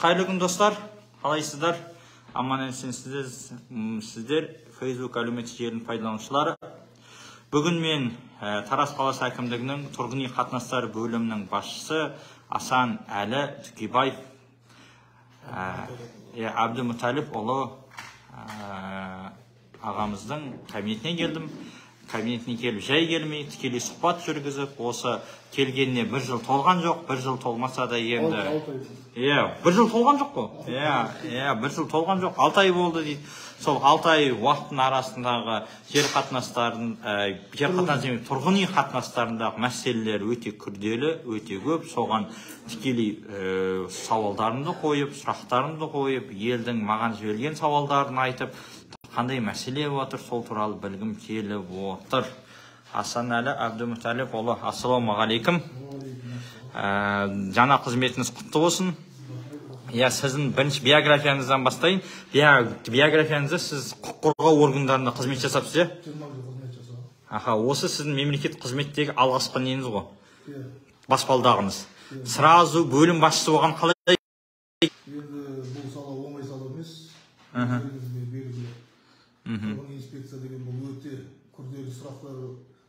Қайырлы күн, достар! Қалайсыздар? Аман есенсіздер. Сіздер Facebook әлеуметтік желінің пайдаланушылары. Бүгін мен Тараз қаласы әкімдігінің тұрғын үй қатынастары бөлімінің басшысы Асан Әлі Түкебаев Әбдімұталипұлы ағамыздың кабинетіне келдім. Кабинетіне келіп, жай келмей, тікелей сұхбат жүргізіп, осы келгеніне бір жыл толған жоқ, бір жыл толмаса да енді. Иә, бір жыл толған жоқ қой. Иә, бір жыл толған жоқ, 6 ай болды дейді. Сол 6 ай уақыттың арасындағы жер қатынастарын, жер қатынас емес, тұрғын үй қатынастарындағы мәселелер өте күрделі, өте көп. Соған тікелей сауалдарымды қойып, сұрақтарымды қойып, елдің маған жіберген сауалдарын айтып, қандай мәселе отыр, сол туралы білгім келіп отыр. Асанәлі Әбдімұталипұлы, ассалаумағалейкум! Жаңа қызметіңіз құтты болсын! Иә, сіздің бірінші биографияңыздан бастайын. Биографияңызда сіз құқық қорғау органдарында қызмет жасапсыз, иә? 20 жыл қызмет жасағанмын. Аха, осы сіздің мемлекет қызметтегі алғашқы неңіз ғой? Иә. Баспалдағыңыз. Сразу бөлім басшысы болған қалай? Енді бұл сала оңай сала емес. Өздеріңізге белгілі. Тұрғын үй инспекция деген бұл өте күрделі сұрақтар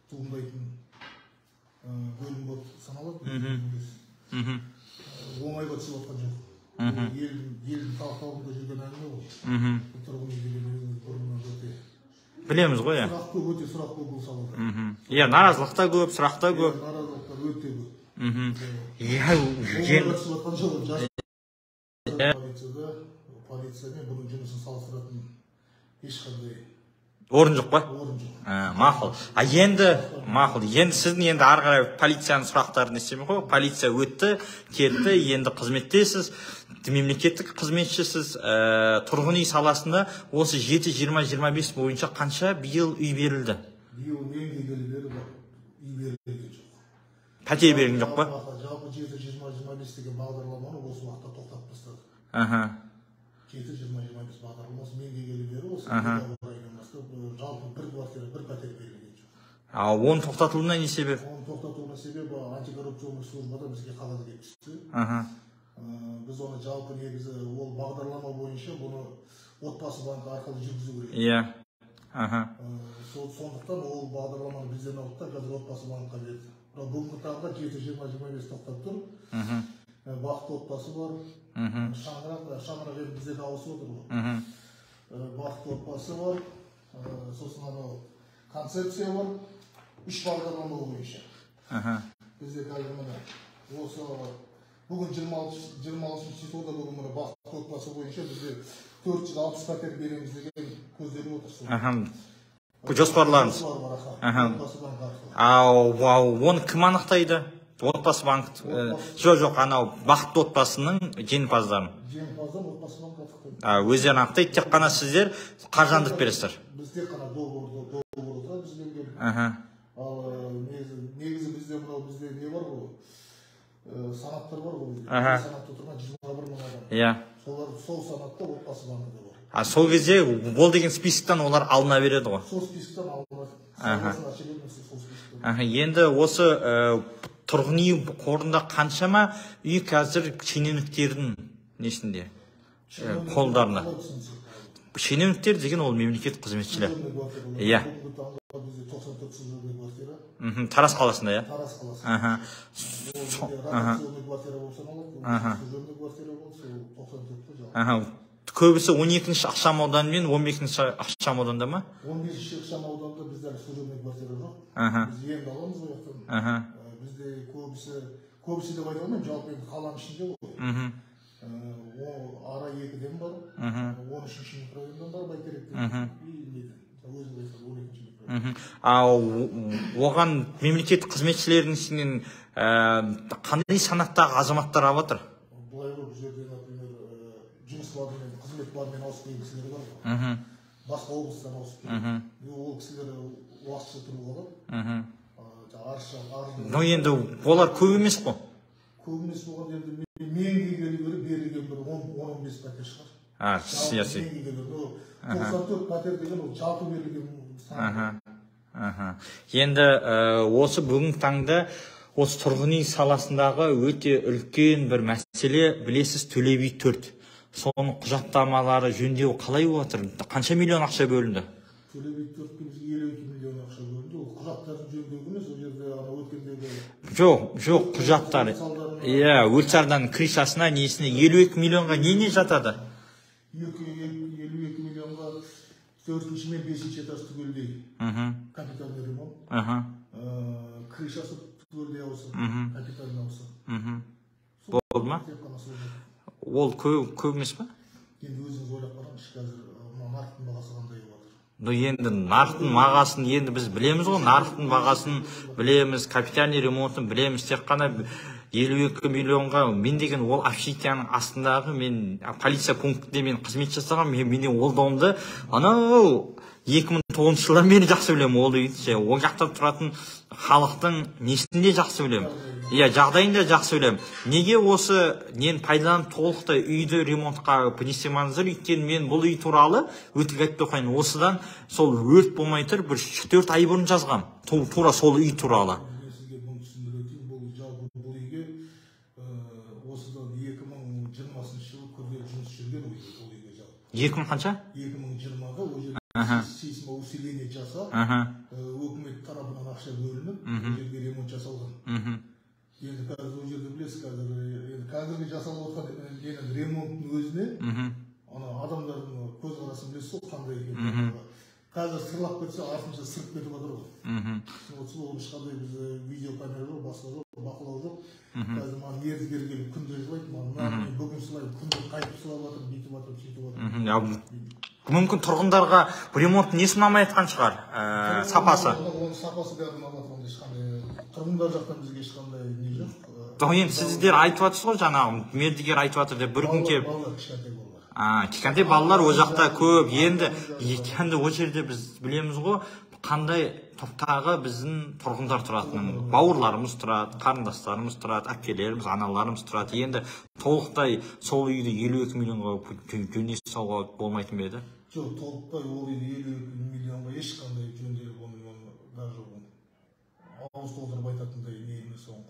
туындайтын бөлім болып саналады. Оңайға түсіп жатқан жоқ. Бұл елдің талқылауында жүрген әңгіме ғой. Бұл тұрғын үй деген өзіңіз бұрыннан өте Білеміз ғой, иә. сұрақ көп, өте сұрақ көп бұл салада. Иә, наразылық та көп, сұрақ та көп. Иә, наразылықтар өте көп. Иә. Оңайға түсіп жатқан жоқ. Жас полицияда, полициямен бұның жұмысын салыстыратын ешқандай орын жоқ па? Орын жоқ. Ә, мақұл. А енді мақұл. Енді сіздің енді ары қарай полицияның сұрақтарын істемей қой. Полиция өтті, кетті, енді қызметтесіз, мемлекеттік қызметшісіз, тұрғын үй саласында осы 7-20-25 бойынша қанша биыл үй берілді? Биыл мен келгелі бері үй берілген жоқ. Пәтер берілген жоқ па? Жалпы 7-20-25 деген бағдарламаны осы уақытта тоқтатып тастады. 7-20-25 бағдарламасы мен келгелі бері осы декабрь айынан бастап жалпы бір квартира, бір пәтер берілген жоқ. А оның тоқтатылуына не себеп? Оның тоқтатуына себебі антикоррупционный службада бізге қағаз келіп түсті. Біз оны жалпы негізі ол бағдарлама бойынша бұны Отбасы банкі арқылы жүргізу керек. Иә. Аха. Сондықтан ол бағдарламаны бізден алды да, қазір Отбасы банкқа берді. Бірақ бүгінгі таңда 7-20-25 тоқтап тұр. Бақытты отбасы бар. Шаңырақ, Шаңырақ енді бізде де ауысып отыр ғой. Бақытты отбасы бар. Сосын анау концепция бар. Үш бағдарлама бойынша. Бізде қазір міне осы бүгін 26 числода, бүгін міне Бақытты отбасы бойынша бізде 460 пәтер береміз деген көзделіп отыр сол. Аха. Бұл жоспарларыңыз. Жоспар бар, аха. Отбасы банкі арқылы. Ау, оны кім анықтайды? Отбасы банк, жоқ, анау Бақытты отбасының жеңімпаздарын. Жеңімпаздан Отбасы банкі анықтайды. А, өздері анықтайды, тек қана сіздер қаржыландырып бересіздер. Біз тек қана договор отырады бізбен келіп. Ал негізі бізде мынау бізде не бар ғой? Санаттар бар ғой бізде. Санатта тұрған 21 мың адам. Солар, сол санатта Отбасы банкі де бар. А сол кезде ол деген списоктан олар алына береді ғой. Сол списоктан алынады. Согласно очередности сол списоктан. Аха, енді осы тұрғын үй қорында қаншама үй қазір шенеуніктердің несінде? Қолдарында. Қалай түсінсек? Шенеуніктер деген ол мемлекет қызметшілері. Служебный квартира. Иә. Бүгінгі таңда бізде 94 служебный квартира. Тараз қаласында, иә? Тараз қаласы. Ол бізде ротационный квартира болып саналады. Служебный квартира болса, ол 94 қой жалпы. Аха. Көбісі 12 ықшам аудан мен 15 ықшам ауданда ма? 15 ықшам ауданда бізде әлі служебный квартира жоқ. Біз енді аламыз ол жақтан. Бізде көбісі деп айта алмаймын, жалпы енді қаланың ішінде ғой. О, ара екіден бар, 13 микрорайондан бар, Бәйтеректен. И неден, өзіңіз айтқан 12 микрорайон. А оған мемлекет қызметшілерінің ішінен қандай санаттағы азаматтар алып жатыр? Былай ғой, бұл жерде, например, жұмыс бабымен, қызмет бабымен ауысып келген кісілер бар ғой. Басқа облыстан ауысып келген. И ол кісілер уақытша тұруға алады. Жаңағы арыз Ну енді олар көп емес қой. Көп емес болғанда, енді мен келгелі бері берілген бір 10-15 пәтер шығар. А, Жалпы сияси. мен келгелі бері. 94 пәтер деген ол жалпы берілген сан. Аха. Енді осы бүгінгі таңда осы тұрғын үй саласындағы өте үлкен бір мәселе Мәселе білесіз, Төле би 4. Соның құжаттамалары жөндеу қалай болып жатыр? Қанша миллион ақша бөлінді? Төле би 4-ке бізге 52 миллион ақша бөлінді. Ол құжаттарын жөндеу емес, ол жерде ана өткендегі Жоқ, құжаттар. Иә, өрт крышасына, несіне 52 миллионға не жатады? 52 миллионға 4-ші мен 5-ші этаж түгелдей. Капитальный ремонт. Крышасы түгелдей ауысып, капитальный ауысып. Болды ма? Ол көп емес па? Енді өзіңіз ойлап қараңызшы, қазір мына нарықтың бағасы қандай болып жатыр? Ну енді нарықтың бағасын енді біз білеміз ғой, нарықтың бағасын білеміз, капитальный ремонтын білеміз. Тек қана 52 миллионға мен деген ол общежитияның астындағы мен полиция пунктінде мен қызмет жасағанмын. Мен ол домды анау 2009 жылдан бері жақсы білемін. Ол үйді, ол жақта тұратын халықтың несін де жақсы білемін. Иә, жағдайын да жақсы білемін. Неге осы нені пайдаланып толықтай үйді ремонтқа не істемадыңыздар? Өйткені мен бұл үй туралы өтірік айтпай қояйын. Осыдан сол өрт болмай тұр бір 3-4 ай бұрын жазғам. Тура сол үй туралы. Мен сізге бұны түсіндіре өтейін. Бұл жалпы бұл үйге осыдан 2020 жылы күрделі жұмыс жүрген ол үйге жалпы. 2000 қанша? 2020-да ол жерде сейсмоусиление жасап, өкімет тарапынан ақша бөлініп, ол жерге ремонт жасалған. Енді қазір ол жерде білесіз, қазір енді қазіргі жасалып жатқан ненің ремонттың өзіне ана адамдардың көзқарасын білесіз ғой қандай екенін. Қазір сырлап кетсе, артынша сырып кетіп жатыр ғой. Түсініп отырсыз ба, ол ешқандай біз видеокамера жоқ, басқа жоқ, бақылау жоқ. Қазір маған мердігер келіп күнде жылайды, маған мынаны мен бүгін сылаймын, күнде қайтып сылап жатыр, бүйтіп жатыр, сөйтіп жатыр. Мүмкін тұрғындарға ремонт несі ұнамай жатқан шығар, сапасы. Оның сапасы бәрі ұнап жатыр, онда ешқандай тұрғындар жақтан бізге ешқандай не жоқ. Енді сіздер айтып жатырсыз ғой, жаңағы мердігер айтып жатыр деп бір күн келіп. Балалар, кішкентай балалар. Кішкентай балалар ол жақта көп. Енді ол жерде біз білеміз ғой, қандай топтағы біздің тұрғындар тұратынын. Бауырларымыз тұрады, қарындастарымыз тұрады, әпкелеріміз, аналарымыз тұрады. Енді толықтай сол үйді 52 миллионға жөндей салуға болмайтын ба еді? Жоқ, толықтай ол үйді 52 миллионға ешқандай жөнделіп, оны даже ауыз толтырып айтатындай не емес ол.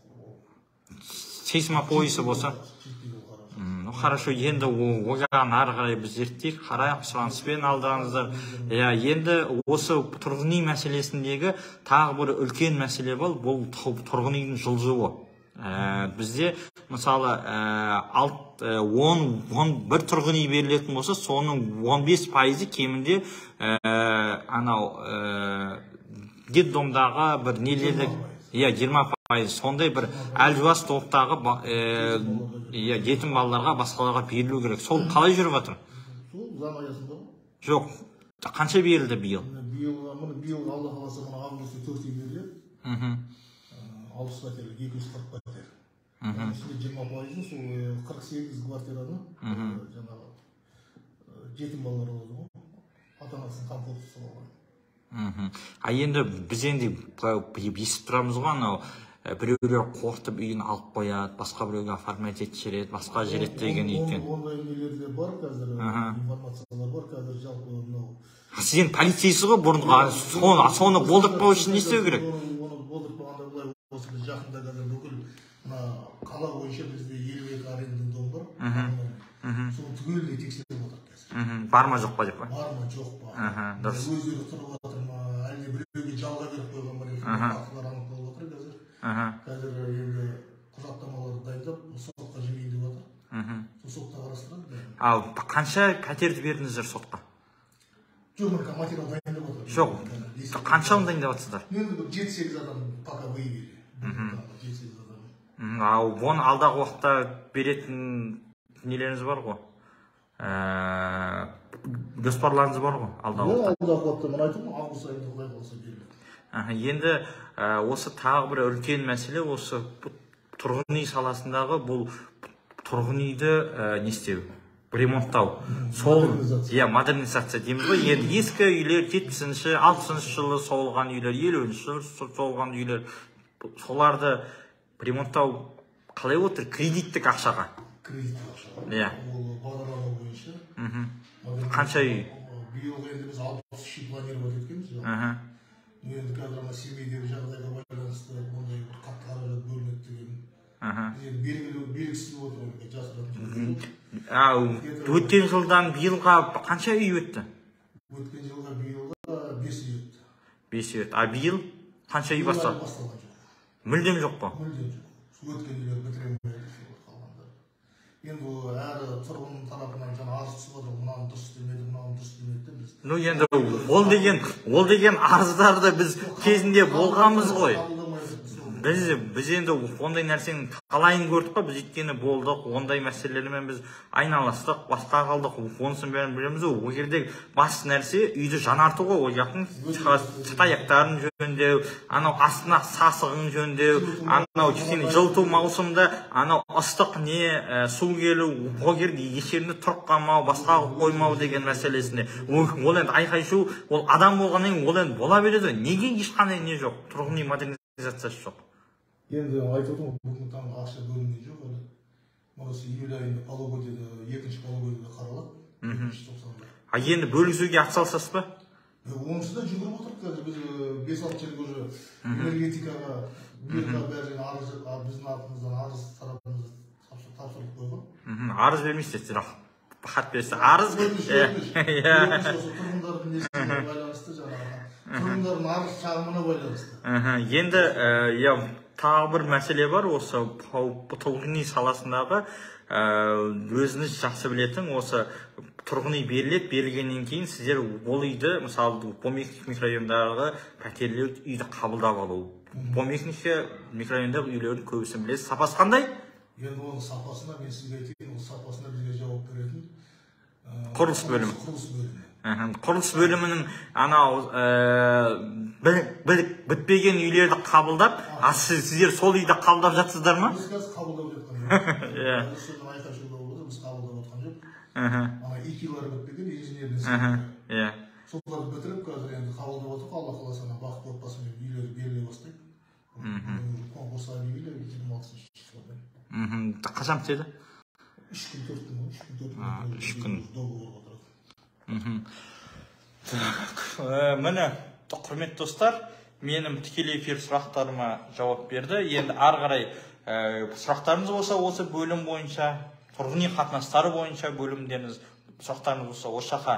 Сейсмопоясы болса? Ну хорошо, енді ол жағын ары қарай біз зерттейік, қарайық, сұраныспен алдыңыздар. Иә, енді осы тұрғын үй мәселесіндегі тағы бір үлкен мәселе бар, бұл тұрғын үйдің жылжуы. Бізде мысалы 11 тұрғын үй берілетін болса, соның 15% кемінде анау детдомдағы бір нелерді, иә, 20% сондай бір әлжуаз топтағы иә, жетім балаларға, басқаларға берілу керек. Сол қалай жүріп жатыр? Сол заң аясында ғой. Жоқ, қанша берілді биыл? Биыл Алла қаласа мына августта 4 үй беріледі. 60 пәтерлік, 240 пәтер. Оның ішінде 20% сол 48 квартираны жаңағы жетім балалар алады ғой. Ата-анасының қамқорлығынсыз қалған. А енді біз енді естіп тұрамыз ғой, анау біреулер қорқытып үйін алып қояды, басқа біреуге оформлять етіп жібереді, басқа жібереді деген екен. Ондай нелер де бар қазір, информациялар бар қазір жалпы мынау. Сіз енді полицейсіз ғой бұрынғы, соны болдыртпау үшін не істеу керек? Оны болдыртпағанда былай осы біз жақында қазір бүкіл мына қала бойынша бізде 52 арендный дом бар. Соны түгелдей тексеріп отырық қазір. Бар ма жоқ па деп па? Бар ма жоқ па? Дұрыс. Өздері тұрып жатыр ма, әлде біреуге жалға беріп қойған ба деген фактылар анықталып жатыр қазір. Қазір енді құжаттамаларды дайындап сотқа жіберейін деп жатыр. Сол сотта қарастырады бәрін. Ал қанша пәтерді бердіңіздер сотқа? Жоқ, мына материал дайындап жатыр. Жоқ, қаншаны дайындап жатсыздар? Енді бір 7-8 адам пока выявили. 7-8 адам. Ал оны алдағы уақытта беретін нелеріңіз бар ғой? Жоспарларыңыз бар ғой алдағы уақытта? Алдағы уақытта мен айттым, август айында құдай қаласа беріледі. Енді осы тағы бір үлкен мәселе, осы тұрғын үй саласындағы бұл тұрғын үйді не істеу, ремонттау. Сол, иә, модернизация дейміз ғой. Енді ескі үйлер 70-ші, 60-шы жылы соғылған үйлер, 50-ші жылы соғылған үйлер, соларды ремонттау қалай отыр кредиттік ақшаға? Кредиттік ақшаға. Иә. Ол бағдарлама бойынша. Қанша үй? Биыл енді біз 63 үй планировать еткенбіз. Енді қазір ана Семейдегі жағдайға байланысты ондай бір қатты қаражат бөлінеді деген Белгілі белгісіз болып отыр, жасыратын. Өткен жылдан биылға қанша үй өтті? Өткен жылға биылға 5 үй өтті. 5 үй өтті. А биыл қанша үй басталды? Басталған жоқ. Мүлдем жоқ па? Мүлдем жоқ. Өткен үйлер бітіре алмай қалғандар. Енді әр тұрғын тарапынан жаңа арыз түсіп отыр, мынаны дұрыс істемеді, мынаны дұрыс істемеді деп біз. Ну енді ол деген арыздарды біз кезінде болғанбыз ғой. Біз енді ондай нәрсенің талайын көрдік қой, біз өйткені болдық, ондай мәселелермен біз айналыстық, басқа қалдық, онысын бәрін білеміз ғой. Ол жерде басты нәрсе үйді жаңарту ғой, ол жақтың таяқтарын жөндеу, анау астына сасығын жөндеу, анау кішкене жылыту маусымда анау ыстық не су келу, ол жерде еш жерінде тұрып қалмау, басқа қоймау деген мәселесінде. Ол енді айқай-шу, ол адам болғаннан кейін ол енді бола береді. Неге ешқандай не жоқ, тұрғын үй модернизациясы жоқ? Енді айтып отырмын, бүгінгі таңда ақша бөлінген жоқ әлі. Осы июль айында полугодиеде, екінші полугодиеде қаралады, екінші тоқсанда. А енді бөлгізуге атсалысасыз ба? Онсыз да жүгіріп отырмық қазір. Біз 5-6 жерге уже энергетикаға, бұйрыққа бәрі жерге арыз, біздің атымыздан арыз тарапымызды тапсырып қойған. Арыз бермейсіздер, бірақ хат бересіз. Арыз тұрғындардың несіне байланысты, жаңағы тұрғындардың арыз шағымына байланысты. Енді тағы бір мәселе бар, осы тұрғын үй саласындағы өзіңіз жақсы білетін осы тұрғын үй беріледі, берілгеннен кейін сіздер ол үйді, мысалы, 12 микрорайондағы пәтерлі үйді қабылдап алу. 12 микрорайондағы үйлердің көбісін білесіз. Сапасы қандай? Енді оның сапасына мен сізге айтайын, ол сапасына бізге жауап беретін құрылыс бөлімі. Құрылыс бөлімі. Құрылыс бөлімінің анау бітпеген үйлерді қабылдап, а сіздер сол үйді қабылдап жатсыздар ма? Біз қазір қабылдап жатқан жоқ. Содан айқай-шу болып отыр, біз қабылдап жатқан жоқ. Ана ИК-лар бітпеген, инженерный. Соларды бітіріп, қазір енді қабылдап отырмық. Алла қаласа, ана бақытты отбасымен үйлер беріле бастайды. Конкурс объявили 26 числода. Қашан бітеді? 3 күн, 4 күн, 3 күн, 4 күн. 3 күн. Договорға отырады. Міне, құрметті достар, менің тікелей эфир сұрақтарыма жауап берді. Енді ары қарай сұрақтарыңыз болса, осы бөлім бойынша, тұрғын үй қатынастары бойынша бөлімдеріңіз, сұрақтарыңыз болса, осы жаққа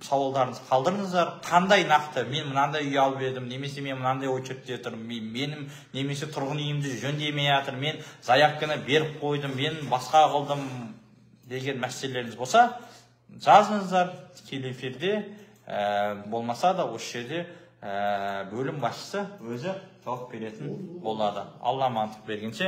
сауалдарыңызды қалдырыңыздар. Қандай нақты, мен мынандай үй алып едім, немесе мен мынандай очередте тұрмын, менің немесе тұрғын үйімді жөндемей жатыр, мен заявканы беріп қойдым, мен басқа қылдым деген мәселелеріңіз болса, жазыңыздар тікелей эфирде, болмаса да осы жерде бөлім басшысы өзі жауап беретін болады. Алла амандық бергенше.